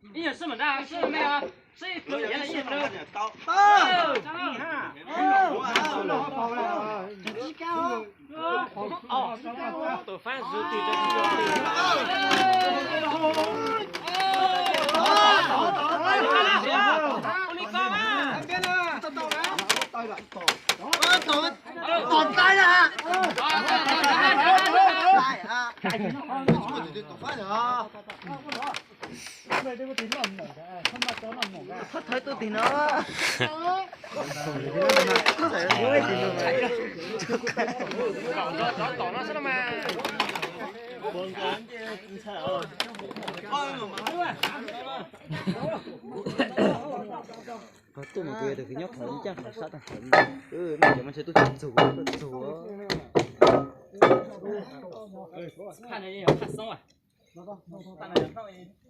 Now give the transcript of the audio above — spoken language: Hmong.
Ib nyuag sib mam nrab sib me, sib tus yev la ib nyuag tus. Tus fab zuj tus. Thawb thawb tuaj tim no. Tuaj mas kuv yog tus kws nyob qhov ncaj qhov sab tag qhov. Mej cov mas ntshe tuaj txug txug tuaj txug.